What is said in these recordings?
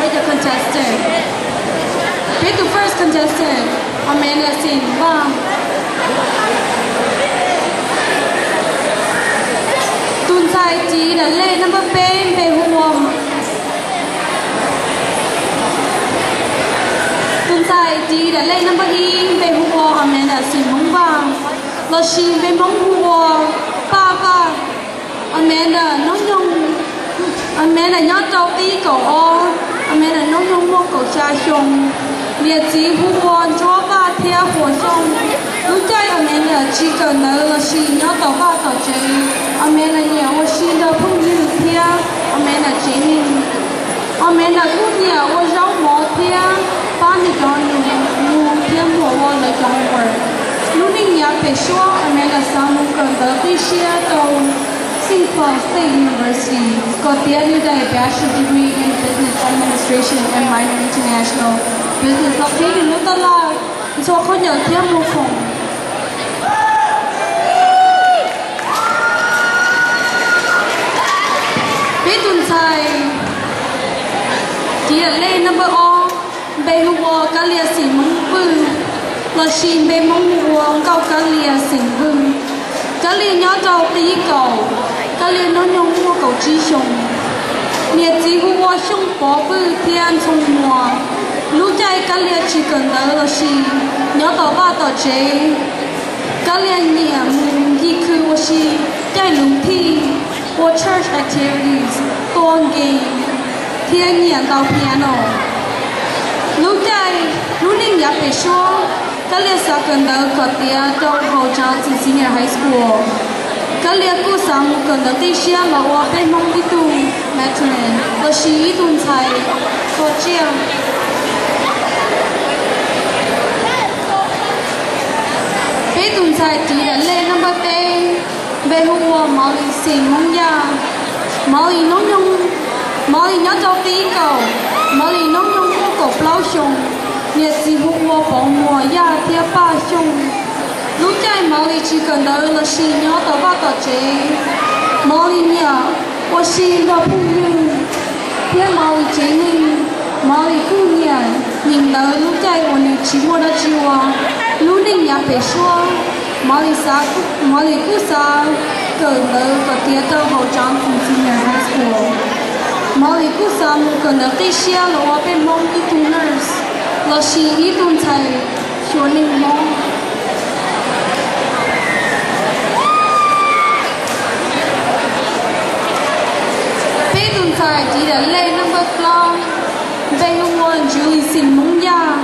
Peb tus contestant, peb tus first contestant, Amanda Xeem Vaj. Tus ntxhais tiv daim lej number peb npe hu ua, tus ntxhais tiv daim lej number ib npe hu ua Amanda Xeem Hmoob Vaj, lossis npe Hmoob hu ua Paj Vaj. Amanda nub nyoog, Amanda nyob rau qib kaum ob, Amanda nub nyoog muaj kaum xya xyoo, niam txiv hu ua Ntsuab Vaj thiab Huas Xyooj. Lub caij Amanda tsis kawm ntawv lossis nyob tom vaj tom tsev, Amanda nyiam ua si nrog phooj ywg thiab Amanda tsev neeg. Amanda kuj nyiam ua zaub mov thiab pab nws cov nus thiab muam ua lawv cov homework. Lub neej yav pem suab Amanda xav mus kawm ntawv qib siab rau Saint Paul State University kom tiav nws daim Bachelor Degree in Business Administration and Minor International Business los qhib nws lub taj laj ntxhua khaub ncaws thiab mus khoom. Peb tus ntxhais tiv daim lej number ob, npe hu ua Kab Lia Xeem Hmoob Vwj, lossis npe Hmoob hu ua Nkauj Kab Lia Xeem Vwj. Kab Lia nyob rau qib kaum, Kab Lia nub nyoog muaj kaum tsib xyoo, niam txiv hu ua Xyooj Pov Vwj thiab Ntxhoo Muas. Lub caij Kab Lia tsis kawm ntawv lossis nyob tom vaj tom tsev, Kab Lia nyiam mus ncig khw ua si, caij luv thij, ua church activities, tua game, thiab nyiam ntaus piano. Lub caij, lub neej yav pem suab, Kab Lia xav kawm ntawv kom tiav rau hauv Johnson Senior High School. Kab Lia kuj xav mus kawm ntawv qib siab los ua peb Hmoob ib tug matron lossis ib tug ntxhais tso tsiaj. Peb tus ntxhais tiv daim lej number peb, npe hu ua Molly Xeem Hmoob Yaj. Molly nub nyoog, Molly nyob rau qib kaum, Molly nub nyoog muaj kaum plaub xyoo, niam txiv hu ua Pov Muas Yaj thiab Paj Xyooj. Lub caij Molly tsis kawm ntawv lossis nyob tom vaj tom tsev, Molly nyiam ua si nrog phooj ywg thiab Molly tsev neeg. Molly kuj nyiam nyeem ntawv lub caij uas nws tsis muaj dab tsi ua. Lub neej yav pem suab, Molly xav, Molly kuj xav kawm ntawv kom tiav rau hauv Johnson Senior High School. Molly kuj xav mus kawm ntawv qib siab los ua peb Hmoob ib tug nurse lossis ib tug ntxhais xyuas neeg Hmoob. Peb tus ntxhais tiv daim lej number plaub, npe hu ua Julie Xeem Hmoob Yaj.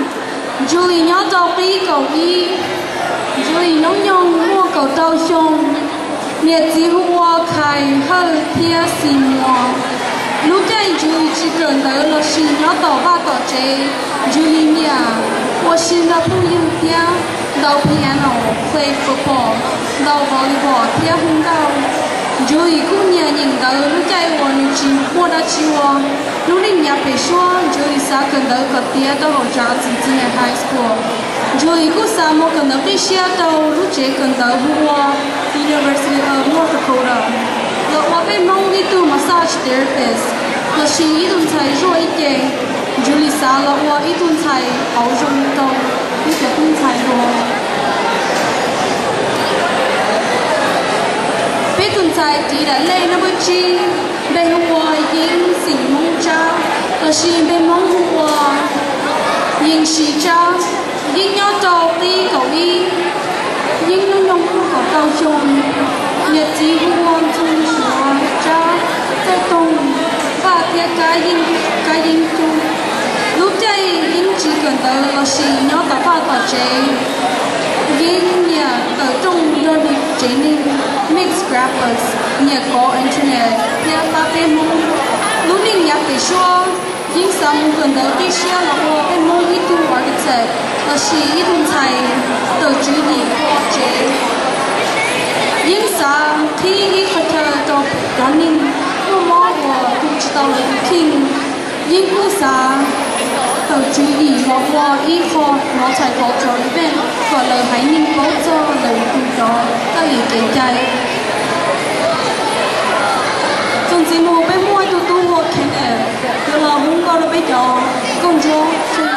Julie nyob rau qib kaum ib, Julie nub nyoog muaj kaum rau xyoo, niam txiv hu ua Khais Hawj thiab Xis Muas. Lub caij Julie tsis kawm ntawv lossis nyob tom vaj tom tsev, Julie nyiam ua si nrog phooj ywg thiab ntaus piano, play football, ntaus volleyball thiab hu nkauj. Julie kuj nyiam nyeem ntawv lub caij uas nws tsis muaj dab tsi ua. Lub neej yav pem suab, Julie xav kawm ntawv kom tiav rau hauv Johnson Senior High School. Julie kuj xav mus kawm ntawv qib siab rau lub tsev kawm ntawv hu ua University of North Dakota los ua peb Hmoob ib tug massage therapist lossis ib tug ntxhais zuaj ib ce. Julie xav los ua ib tug ntxhais qauv zoo rau ib cov tub ntxhais dua. Peb tus ntxhais tiv daim lej number tsib, npe hu ua Yeeb Xeem Hmoob Tsab, lossis npe Hmoob hu ua Yeeb Siv Tsab. Yeeb nyob rau qib kaum ib, Yeeb lub nyoog muaj kaum rau xyoo, niam txiv hu ua Ntxhoo Suav Tsab, Txawj Toog, Vaj thiab Kab Yeeb, Kab Yeeb Cub. Lub caij Yeeb tsis kawm ntawv lossis nyob tom vaj tom tsev, Yeeb nyiam tawm rooj nrog nws tsev neeg, make scrapbooks, nyiam kov internet thiab pab peb Hmoob. Lub neej yav pem suab, Yeeb xav mus kawm ntawv qib siab los ua peb Hmoob ib tug architect lossis ib tug ntxhais tawm tswv yim ua tsev. Yeeb xav qhib ib qho chaw rau cov neeg muaj mob uas tu tsis tau lawv tus kheej. Yeeb kuj xav tawm tswv yim los ua ib qho multicultural event kom lawv haiv neeg paub txog lawv tus cov kab lis kev cai. Txuas ntxiv mus peb muaj ib tug tub hu ua Kenneth, nws los Hnub no rau peb cov nkauj ntsuab